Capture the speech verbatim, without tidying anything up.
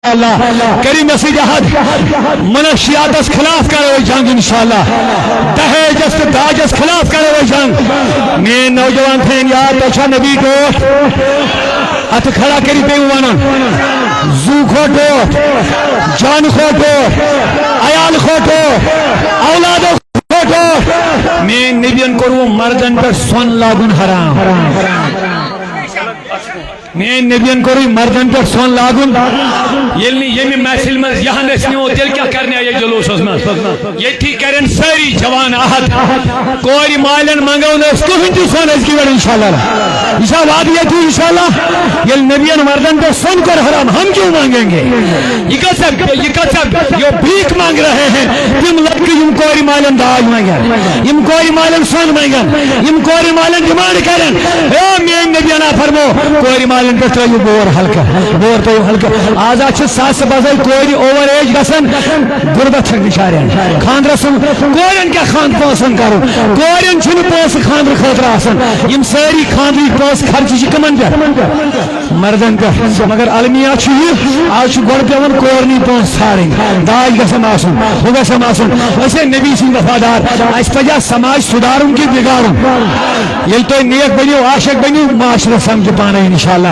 اللہ۔ کٔرِو مےٚ سۭتۍ عہد، منشیاتس خلاف کرو أسۍ جنگ انشاءاللہ، دہیجس تہٕ داجس خلاف کرو أسۍ جنگ۔ میٲنۍ نوجوان تھٲیِن یاد، تۄہہِ چھا نبی ٹوٹھ؟ اتھٕ کھڑا کٔرِتھ پیٚیِو ونُن، زُو کھۄتہٕ ٹوٹھ، جان کھۄتہٕ ٹوٹھ، عیال کھۄتہٕ ٹوٹھ، اولادو کھۄتہٕ ٹوٹھ۔ میٲنۍ نبین کوٚروٕ مردن پٮ۪ٹھ سۄن لاگُن حرام۔ میٲنۍ نبین کوٚرُے مردن پٮ۪ٹھ سۄن لاگُن۔ ییٚلہِ نہٕ ییٚمہِ محفِلہِ منٛز یہن أسۍ نِمو، تیٚلہِ کیٛاہ کرنہِ یہِ جلوٗسس منٛز؟ ییٚتھی کرن سٲری جوان عہد، کورِ مالٮ۪ن منٛگو نہٕ أسۍ کٕہٕنۍ تہِ سۄن أزکہِ پٮ۪ٹھ انشاءاللہ۔ یہِ چھا وعدٕ ییٚتھی انشاءاللہ؟ ییٚلہِ نبین مردن پٮ۪ٹھ سۄن کوٚر حرام، ہم کیوں مانگیں گے؟ یہ کیسا، یہ کیسا، جو بھیک مانگ رہے ہیں، تم لڑکے یم کورِ مالٮ۪ن داج مانگن، یم کورِ مالٮ۪ن سۄن مانگن، یم کورِ مالٮ۪ن ڈیمانڈ کرن۔ اے میٲنۍ نبینا فرمو، کورِ مالٮ۪ن پٮ۪ٹھ ترٲیِو بور ہلکہٕ، بور ترٲیِو ہلکہٕ۔ آز حظ چھِ ساسہٕ بزے کورِ اوور ایج گژھان، غربت چھکھ بِچارٮ۪ن۔ خانٛدرس سُنٛد کورٮ۪ن کیٛاہ خانٛد پونٛسن کرُن؟ کورٮ۪ن چھُنہٕ پونٛسہٕ خانٛدرٕ خٲطرٕ آسان۔ یِم سٲری خانٛدرٕکۍ پونٛسہٕ خرچہِ چھِ کٕمن پٮ۪ٹھ؟ مردن پٮ۪ٹھ۔ مگر المیہ چھُ یہِ، آز چھُ گۄڈٕ پٮ۪وان کورنٕے پونٛسہٕ ژھانٛڈٕنۍ، داج گژھن آسُن، ہُہ گژھن آسُن۔ أسۍ ہے نبی سٕنٛدۍ وفادار، اَسہِ پزِ اَتھ سماج سُدھارُن کہِ بِگاڑُن؟ ییٚلہِ تُہۍ نیک بٔنِو، عاشق بٔنِو، معاشرس سمجھِ پانے انشاءاللہ۔